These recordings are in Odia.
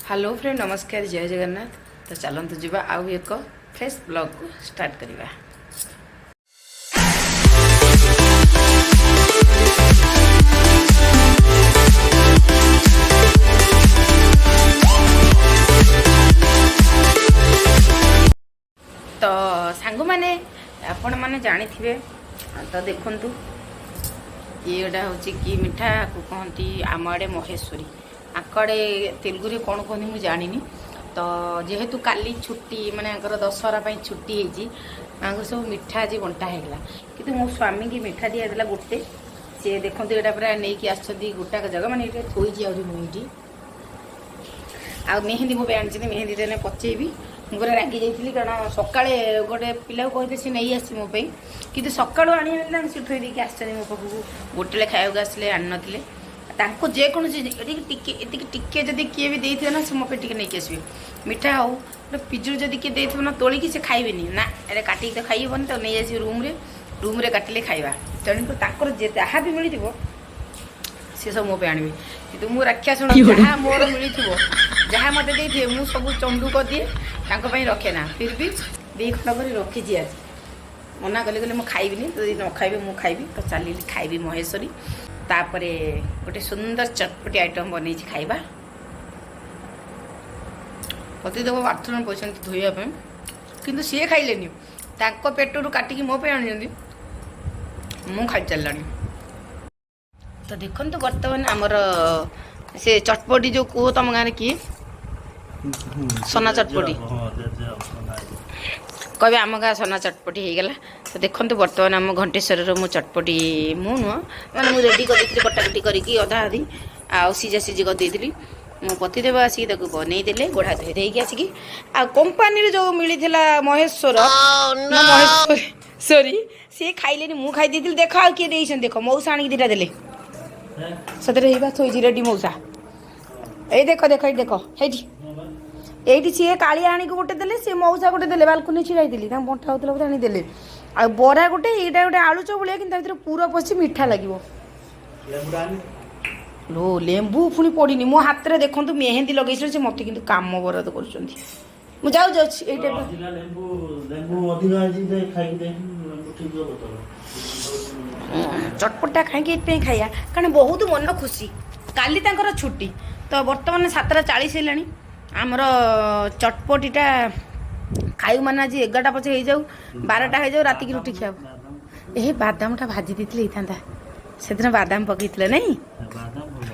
ହ୍ୟାଲୋ ଫ୍ରେଣ୍ଡ, ନମସ୍କାର, ଜୟ ଜଗନ୍ନାଥ। ତ ଚାଲନ୍ତୁ ଯିବା ଆଉ ଏକ ଫ୍ରେଶ୍ ବ୍ଲଗ୍କୁ ଷ୍ଟାର୍ଟ କରିବା। ତ ସାଙ୍ଗମାନେ, ଆପଣମାନେ ଜାଣିଥିବେ। ତ ଦେଖନ୍ତୁ, ଇଏ ଗୋଟା ହେଉଛି କି ମିଠା ଆକୁ କହନ୍ତି? ଆମ ଆଡ଼େ ମହେଶ୍ୱରୀ, ଆଙ୍କ ଆଡ଼େ ତେଲୁଗୁରେ କ'ଣ କୁହନ୍ତି ମୁଁ ଜାଣିନି। ତ ଯେହେତୁ କାଲି ଛୁଟି, ମାନେ ଆଙ୍କର ଦଶହରା ପାଇଁ ଛୁଟି ହେଇଛି, ଆଙ୍କର ସବୁ ମିଠା ଆଜି ବଣ୍ଟା ହେଇଗଲା। କିନ୍ତୁ ମୋ ସ୍ୱାମୀକି ମିଠା ଦିଆହେଇଥିଲା ଗୋଟେ। ସିଏ ଦେଖନ୍ତୁ, ଏଇଟା ପୁରା ନେଇକି ଆସିଛନ୍ତି ଗୋଟାକ ଜାଗା, ମାନେ ଏଇଟା ଥୋଇଛି ଆହୁରି ମୁଁ ଏଇଠି। ଆଉ ମେହେନ୍ଦି ମୋ ପାଇଁ ଆଣିଛନ୍ତି, ମେହେନ୍ଦି ଦେନେ ପଚେଇବି। ମୁଁ ପୁରା ରାଗି ଯାଇଥିଲି, କାରଣ ସକାଳେ ଗୋଟେ ପିଲାକୁ କହିଥିଲେ, ସେ ନେଇ ଆସିଛି ମୋ ପାଇଁ। କିନ୍ତୁ ସକାଳୁ ଆଣିବା ତାଙ୍କୁ ସେଠି ଥୋଇ ଦେଇକି ଆସିଛନ୍ତି ମୋ ପାଖକୁ। ଗୋଟେ ବେଳେ ଖାଇବାକୁ ଆସିଲେ, ଆଣିନଥିଲେ। ତାଙ୍କୁ ଯେକୌଣସି ଏତିକି ଟିକେ, ଏତିକି ଟିକେ ଯଦି କିଏ ବି ଦେଇଥିବ ନା, ସେ ମୋ ପାଇଁ ଟିକେ ନେଇକି ଆସିବେ। ମିଠା ହଉ, ଗୋଟେ ପିଜୁଳି ଯଦି କିଏ ଦେଇଥିବ ନା, ତୋଳିକି ସେ ଖାଇବେନି ନା, ଏଇଟା କାଟିକି ତ ଖାଇହେବନି, ତାକୁ ନେଇ ଆସିବେ ରୁମ୍ରେ, ରୁମ୍ରେ କାଟିଲେ ଖାଇବା। ତେଣୁକରି ତାଙ୍କର ଯେ ଯାହା ବି ମିଳିଥିବ, ସେ ସବୁ ମୋ ପାଇଁ ଆଣିବେ। କିନ୍ତୁ ମୁଁ ରାକ୍ଷାସୁଣ, ଯାହା ମୋର ମିଳିଥିବ, ଯାହା ମୋତେ ଦେଇଥିବେ, ମୁଁ ସବୁ ଚଣ୍ଡୁ କରିଦିଏ, ତାଙ୍କ ପାଇଁ ରଖେ ନା। ଫିର୍ ବି ଦୁଇ ଖଣ୍ଡ କରି ରଖିଛି। ଆଜି ମନା କଲେ, କହିଲେ ମୁଁ ଖାଇବିନି। ତ ଯଦି ନ ଖାଇବେ, ମୁଁ ଖାଇବି। ତ ଚାଲିଲି ଖାଇବି ମହେଶ୍ୱରୀ। ତାପରେ ଗୋଟେ ସୁନ୍ଦର ଚଟପଟି ଆଇଟମ୍ ବନେଇଛି, ଖାଇବା। ପତିଦେବ ବାଥରୁମ୍ ପଇଛନ୍ତି ଧୋଇବା ପାଇଁ, କିନ୍ତୁ ସିଏ ଖାଇଲେନି। ତାଙ୍କ ପେଟରୁ କାଟିକି ମୋ ପାଇଁ ଆଣିଛନ୍ତି, ମୁଁ ଖାଇ ଚାଲିଲାଣି। ତ ଦେଖନ୍ତୁ, ବର୍ତ୍ତମାନ ଆମର ସେ ଚଟପଟି ଯେଉଁ କୁହ ତମ ଗାଁରେ କି ସନା ଚଟପଟି କହିବେ, ଆମ ଗାଁ ସନା ଚଟପଟି ହେଇଗଲା। ତ ଦେଖନ୍ତୁ, ବର୍ତ୍ତମାନ ଆମ ଘଣ୍ଟେଶ୍ୱରର ମୁଁ ଚଟପଟି, ମୁଁ ନୁହଁ, ମାନେ ମୁଁ ରେଡ଼ି କରିଦେଇଥିଲି, କଟାକଟି କରିକି ଅଧା ଅଧି ଆଉ ସିଝା ସିଝି କରିଦେଇଥିଲି। ମୋ ପତିଦେବ ଆସିକି ତାକୁ ବନେଇଦେଲେ, ଗୋଡ଼ ହାତ ଧୋଇ ଦେଇକି ଆସିକି। ଆଉ କମ୍ପାନୀରେ ଯେଉଁ ମିଳିଥିଲା ମହେଶ୍ୱର ନା ମହେଶ୍ୱରୀ, ସରି, ସିଏ ଖାଇଲେନି, ମୁଁ ଖାଇ ଦେଇଥିଲି। ଦେଖ, ଆଉ କିଏ ଦେଇଛନ୍ତି ଦେଖ। ମଉସା ଆଣିକି ଦୁଇଟା ଦେଲେ। ସେଥିରେ ହେଇବା ଥୋଇଛି ରେଡ଼ି ମଉସା। ଏଇ ଦେଖ, ଦେଖ, ଏଇଠି ଦେଖ, ହେଇଠି, ଏଇଠି। ସିଏ କାଳିଆ ଆଣିକି ଗୋଟେ ଦେଲେ, ସିଏ ମଉସା ଗୋଟେ ଦେଲେ। ବାଲକୁନି ଛିଡ଼ା ହେଇଥିଲି, ତାଙ୍କୁ ବଣ୍ଟା ହେଉଥିଲା ବୋଧେ, ଆଣି ଦେଲେ। ଆଉ ବରା ଗୋଟେ, ଏଇଟା ଗୋଟେ ଆଳୁ ଚପ ଭଳିଆ, କିନ୍ତୁ ତା ଭିତରେ ପୁର ପଶି ମିଠା ଲାଗିବ। ଲୋ, ଲେମ୍ବୁ ପୁଣି ପଡ଼ିନି ମୋ ହାତରେ। ଦେଖନ୍ତୁ, ମେହେନ୍ଦି ଲଗେଇଥିଲେ ସେ ମୋତେ, କିନ୍ତୁ କାମ ବରାଦ କରୁଛନ୍ତି। ମୁଁ ଯାଉ ଯାଉଛି ଏଇଟା। ଲେମ୍ବୁ, ଲେମ୍ବୁ ଅଧିକ ହେଇଛି ଯେ, ଖାଇକି ଦେଖି, ଲେମ୍ବୁ ଠିକ ହବ ତୋର। ଚଟପଟା ଖାଇକି ଏଥିପାଇଁ ଖାଇବା, କାରଣ ବହୁତ ମନ ଖୁସି, କାଲି ତାଙ୍କର ଛୁଟି। ତ ବର୍ତ୍ତମାନ 7:40 ହେଲାଣି। ଆମର ଚଟପଟିଟା ଖାଇବୁ ମାନେ ଆଜି 11ଟା ପଛେ ହେଇଯାଉ, 12ଟା ହେଇଯାଉ, ରାତିକି ରୁଟି ଖିଆ ହବ। ଏ ବାଦାମଟା ଭାଜି ଦେଇଥିଲେ ହେଇଥାନ୍ତା। ସେଦିନ ବାଦାମ ପକେଇଥିଲେ ନାଇଁ? ବାଦାମ ଭଲ।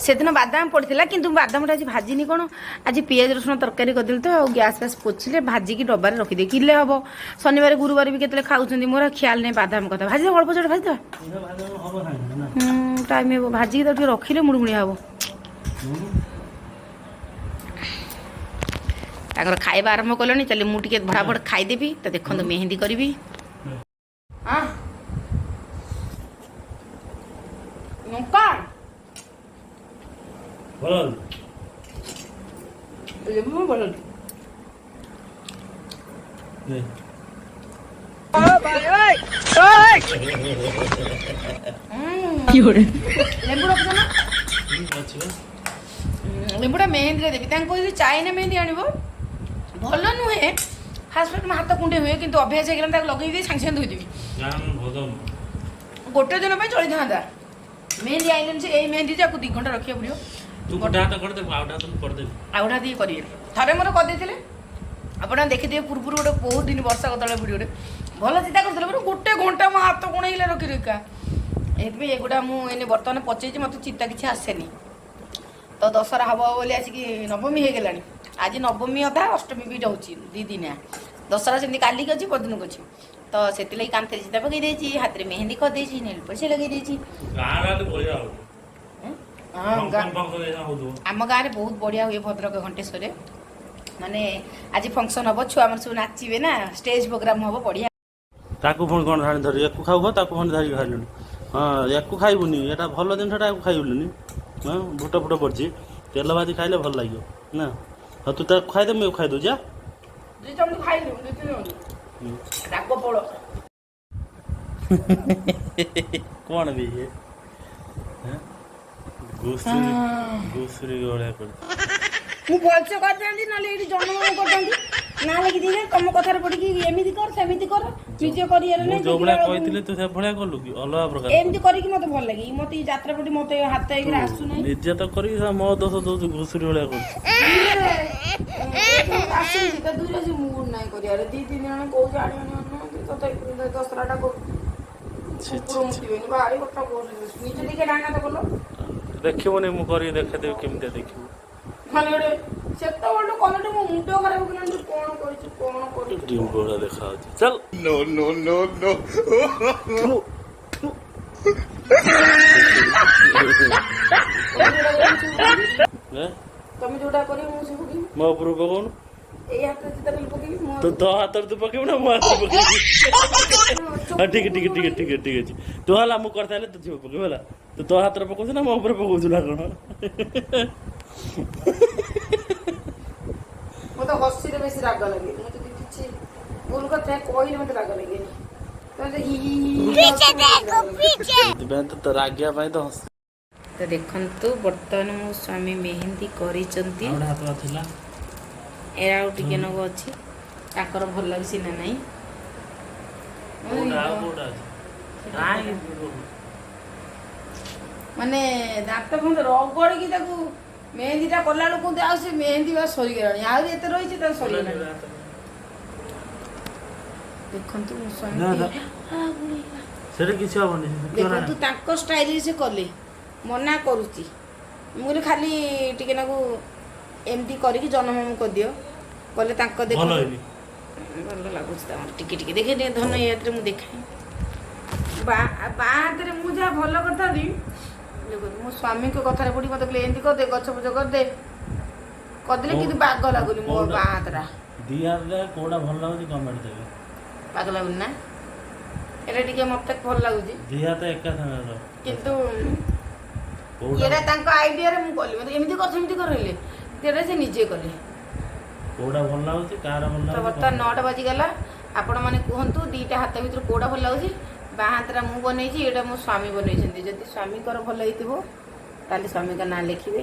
ସେଦିନ ବାଦାମ ପଡ଼ିଥିଲା, କିନ୍ତୁ ବାଦାମଟା ଆଜି ଭାଜିନି। କ'ଣ, ଆଜି ପିଆଜ ରସୁଣ ତରକାରୀ କରିଦେଲି ତ, ଆଉ ଗ୍ୟାସ୍ ଫ୍ୟାସ୍ ପୋଛିଲେ, ଭାଜିକି ଡବାରେ ରଖିଦିଏ। କିଲେ ହବ, ଶନିବାର ଗୁରୁବାର ବି କେତେବେଳେ ଖାଉଛନ୍ତି। ମୋର ଆଉ ଖିଆଲ ନାହିଁ ବାଦାମ କଥା। ଭାଜିଦେବା, ଅଳ୍ପ ଯୋଡ଼େ ଭାଜିଦେବା। ଏଇଟା ବାଦାମ ହବ ସାଙ୍ଗେ ନା? ଟାଇମ୍ ହେବ। ଭାଜିକି ତାକୁ ଟିକେ ରଖିଲେ ମୁଡ଼ୁମୁଡ଼ିଆ ହବ। ତାଙ୍କର ଖାଇବା ଆରମ୍ଭ କଲେଣି। ଚାଲି ମୁଁ ଟିକେ ଭଡ଼ାଭଡ଼ ଖାଇଦେବି। ତ ଦେଖନ୍ତୁ, ମେହେନ୍ଦି କରିବି। ଆଁ, ଲଙ୍କା। ଭଲ। ଲେମ୍ବୁ ଭଲ ଅଛି। ନେ। ଲେମ୍ବୁ ରଖୁଛ ନା? ଅଛି ବା। ଲେମ୍ବୁଟା ମେହେନ୍ଦିରେ ଦେବି। ତାଙ୍କୁ କହିବି ଚାଇନା ମେହେନ୍ଦି ଆଣିବ, ଭଲ ନୁହେଁ। ଫାଷ୍ଟ ଫାଷ୍ଟ ମୋ ହାତ କୁଣ୍ଡେଇ ହୁଏ, କିନ୍ତୁ ଅଭ୍ୟାସ ହେଇଗଲାଣି। ତାକୁ ଲଗେଇ ଦେଇ ସାଙ୍ଗେ ସାଙ୍ଗେ ଧୋଇଦେବି। ନା, ଭଲ ନୁହଁ। ଗୋଟେ ଦିନ ପାଇଁ ଚଳିଥାନ୍ତା। ମେହେନ୍ଦି ଆଇଲେନି ସେ, ଏଇ ମେହେନ୍ଦି ଯାକୁ 2 ଘଣ୍ଟା ରଖିବାକୁ ପଡ଼ିବ। ତୁ ଗୋଟେ ହାତ କରିଦେବୁ, ଆଉ ଗୋଟେ ହାତ ମୁଁ କରିଦେବି। ଆଉ ଗୋଟେ ହାତ କରିବେ। ଥରେ ମୋର କରିଦେଇଥିଲେ, ଆପଣ ଦେଖିଥିବେ ପୂର୍ବରୁ ଗୋଟେ ବହୁତ ଦିନ ବର୍ଷକ ତଳେ ଭିଡ଼ିଓରେ। ଭଲ ଚିନ୍ତା କରିଥିଲେ, ପୁରା ଗୋଟେ ଘଣ୍ଟା ମୋ ହାତ କଣ ହେଇଗଲା ରଖି ରଖିକା। ଏଥିପାଇଁ ଏଗୁଡ଼ା ମୁଁ ଏଇନେ ବର୍ତ୍ତମାନ ପଚେଇଛି। ମୋତେ ଚିନ୍ତା କିଛି ଆସେନି। ତ ଦଶହରା ହବ ବୋଲି ଆସିକି ନବମୀ ହେଇଗଲାଣି। ଆଜି ନବମୀ ଅଧା, ଅଷ୍ଟମୀ ବି ରହୁଛି 2 ଦିନିଆ ଦଶହରା। ସେମିତି କାଲିକି ଅଛି, ପରଦିନକୁ ଅଛି। ତ ସେଥିଲାଗି କାନ୍ଥରେ ଚିତା ପକେଇ ଦେଇଛି, ହାତରେ ମେହେନ୍ଦି କରିଦେଇଛି, ନେଲ୍ ପଲିସ୍ ଲଗେଇ ଦେଇଛି। ଗାଁରେ ଆଜି ବଢିଆ ହଉଛି। ହଁ, ଫଙ୍କସନ୍ ଫଙ୍କସନ୍ ଏଇନା ହଉଥିବ। ଆମ ଗାଁରେ ବହୁତ ବଢ଼ିଆ ହୁଏ, ଭଦ୍ରକ ଘଣ୍ଟେଶ୍ୱରରେ। ମାନେ ଆଜି ଫଙ୍କସନ୍ ହବ, ଛୁଆମାନେ ସବୁ ନାଚିବେ ନା, ଷ୍ଟେଜ୍ ପ୍ରୋଗ୍ରାମ ହବ, ବଢ଼ିଆ। ତାକୁ ପୁଣି କ'ଣ ଧରି ଧରି ୟାକୁ ଖାଉ ଖାଉ ତାକୁ ପୁଣି ଧରିକି ଖାଇଲୁଣି। ହଁ, ୟାକୁ ଖାଇବୁନି, ଏଇଟା ଭଲ ଜିନିଷଟା, ୟାକୁ ଖାଇବୁନି। ହଁ, ବୁଟ ଫୁଟ ପଡ଼ିଛି, ତେଲ ଭାଜି ଖାଇଲେ ଭଲ ଲାଗିବ ନା। ହଁ, ତୁ ତାକୁ ଖାଇଦେ, ମୁଁ ୟାକୁ ଖାଇଦେଉଛି। ଆ। ଦୁଇ ଚାମଚ ଖାଇଲୁ, ଦୁଇ ତିନି ଚାମଚ। ରାଗ ପୋଳ। କ'ଣ ବି ଇଏ? ଘୁଷୁରୀ, ଘୁଷୁରୀ ଭଳିଆ କରିଛି। ମୁଁ ଭଲସେ କରିଥାନ୍ତି, ନହେଲେ ଏଇଠି ଜନ୍ମ କରିଥାନ୍ତି ନା ଲେଖି ଦେଇଥାନ୍ତି। ତମ କଥାରେ ପଡ଼ିକି ଏମିତି କର, ସେମିତି କର, ନିଜେ କରିବାର ମୁଁ ନାହିଁ। ଯୋଉ ଭଳିଆ ଦେଖିଲା ବେଳକୁ କହିଥିଲି, ତୁ ସେଭଳିଆ କଲୁ କି ଅଲଗା ପ୍ରକାର? ଏମିତି କରିକି ମତେ ଭଲ ଲାଗେ। ମତେ ଏଇ ଯାତ୍ରା ପଟି ମତେ ହାତ ହେଇକିରି ଆସୁନାହିଁ। ନିଜେ ତ କରିକି ମୋ ଦୋଷ ଦଉଛୁ। ଘୁଷୁରୀ ଭଳିଆ କରୁଛୁ। ଆସୁନି ତ ଦୁଇରେ ସେ ମୁଡ୍ ନାହିଁ କରିବାର। ଦି ତିନି ଜଣ କହୁଛି ଆଣି ଆଣି ଆଣି ତତେ ଦଶରାଟା ଛି, ଛି। କୁକୁର ମୁତିବେନି, ଭାରି କଥା କହୁଛନ୍ତି। ନିଜେ ଟିକେ ଡାଣା ତ କଲ। ଦେଖିବୁନି, ମୁଁ କରିକି ଦେଖେଇଦେବି, କେମିତିଆ ଦେଖିବୁ। ମାନେ ଗୋଟେ ସେତେବେଳଠୁ କଲଠୁ ମୋ ମୁଣ୍ଡ ଖରାପ କଲାଣି। ତୁ କଣ କରିଛୁ, କଣ କରିଛୁ? ଡିମ୍ବ ଭଳିଆ ଦେଖାଯାଉଛି, ଚାଲ। No, no, no, no. ଥୁ, ଥୁ। ତମେ ଯୋଉଟା କରିବ ମୁଁ ସବୁ ପକେଇବି। ଏ, ତମେ ଯୋଉଟା କରିବ ମୁଁ ସବୁ ପକେଇବି। ମୋ ଉପରକୁ ପକଉନୁ। ଏଇ ହାତରେ ଯେତେବେଳେ ପକେଇବି ମୁଁ। ତୁ ତୋ ହାତରେ ତୁ ପକେଇବୁ ନା ମୋ ହାତରେ ପକେଇବୁ? ହଁ, ଠିକ ଠିକ ଠିକ ଠିକ ଠିକ ଅଛି। ତୁ ହେଲା, ମୁଁ କରିସାରିଲେ ତୁ ଯିବ ପକେଇବୁ, ହେଲା? ତୁ ତୋ ହାତରେ ପକଉଛୁ ନା ମୋ ଉପରେ ପକଉଛୁ ନା କଣ? ମତେ ହସିଲେ ବେଶୀ ରାଗ ଲାଗେ। ମୁଁ ଯଦି କିଛି ଭୁଲ କଥା କହିଲେ ମତେ ରାଗ ଲାଗେନି। ତମେ ହି ହି ହି ହି ହସ, ମତେ ରାଗ ଲାଗେ। ସେଥିପାଇଁ ତ ତୋ ରାଗିବା ପାଇଁ ତ ହସ। ତ ଦେଖନ୍ତୁ, ବର୍ତ୍ତମାନ ମୋ ସ୍ୱାମୀ ମେହେନ୍ଦି କରିଛନ୍ତି। ଆଉ ଗୋଟେ ହାତ ଥିଲା। ଏ ଆଉ ଟିକେ ନଗ ଅଛି। ତାଙ୍କର ଭଲ ଲାଗୁଛି ନା ନାହିଁ? କୋଉଟା, ଆଉ କୋଉଟା ଅଛି? କାହିଁକି? ମାନେ ଦାନ୍ତ ଫାନ୍ତ ରଗଡ଼ିକି ତାକୁ ମେହେନ୍ଦିଟା କଲା ବେଳକୁ କୁହନ୍ତି, ଆଉ ସେ ମେହେନ୍ଦି ବା ସରିଗଲାଣି, ଆହୁରି ଏତେ ରହିଛି, ତାକୁ ସରିଗଲାଣି। ଦେଖନ୍ତୁ ମୋ ନା, ସ୍ୱାମୀ ନା। ଆ, ବୁଢ଼ୀ। ସେଟା କିଛି ହବନି। ଦେଖନ୍ତୁ, ତାଙ୍କ ଷ୍ଟାଇଲରେ ସେ କଲେ। ମନା କରୁଛି। ମୁଁ କହିଲି ଖାଲି ଟିକେ ନାକୁ ଏମିତି କରିକି ଜନମାମୁ କରିଦିଅ। କଲେ ତାଙ୍କ ଦେଖ। ଭଲ ହେଇନି। ଭଲ ଲାଗୁଛି ତାଙ୍କର ଟିକେ ଟିକେ। ଦେଖେ ଟିକେ ଧନ, ଏ ହାତରେ ମୁଁ ଦେଖାଏ। ବା ବାଁ ହାତରେ ମୁଁ ଯାହା ଭଲ କରିଥାନ୍ତି। ଦେଖନ୍ତୁ, ମୋ ସ୍ୱାମୀଙ୍କ କଥାରେ ପଡ଼ି ମତେ କହିଲେ ଏମିତି କରିଦେ, ଗଛ ଫଛ କରିଦେ, କରିଦେଲେ। କିନ୍ତୁ ବାଗ ଲାଗୁନି ମୋ କୋଉଟା? ବାଁ ହାତଟା। ଦି ହାତରେ କୋଉଟା ଭଲ ଲାଗୁଛି, କମେଣ୍ଟ ଦେବେ। ବାଗ ଲାଗୁନି ନା? ଏଇଟା ଟିକେ ମତେ ଭଲ ଲାଗୁଛି। ଦି ହାତ ଏକା ସାଙ୍ଗରେ ରଖ। କିନ୍ତୁ କୋଉଟା ଏଇଟା ତାଙ୍କ ଆଇଡିଆରେ ମୁଁ କଲି। ମତେ ଏମିତି କର, ସେମିତି କର, ହେଲେ ସେଇଟା ସେ ନିଜେ କଲେ। କୋଉଟା ଭଲ ଲାଗୁଛି, କାହାର ଭଲ ତ ଲାଗୁଛି? ବର୍ତ୍ତମାନ 9ଟା ବାଜିଗଲା। ଆପଣମାନେ କୁହନ୍ତୁ, ଦିଟା ହାତ ଭିତରୁ କୋଉଟା ଭଲ ଲାଗୁଛି? ବାଁ ହାତଟା ମୁଁ ବନେଇଛି, ଏଇଟା ମୋ ସ୍ୱାମୀ ବନେଇଛନ୍ତି। ଯଦି ସ୍ୱାମୀଙ୍କର ଭଲ ହେଇଥିବ, ତାହେଲେ ସ୍ୱାମୀଙ୍କ ନାଁ ଲେଖିବେ।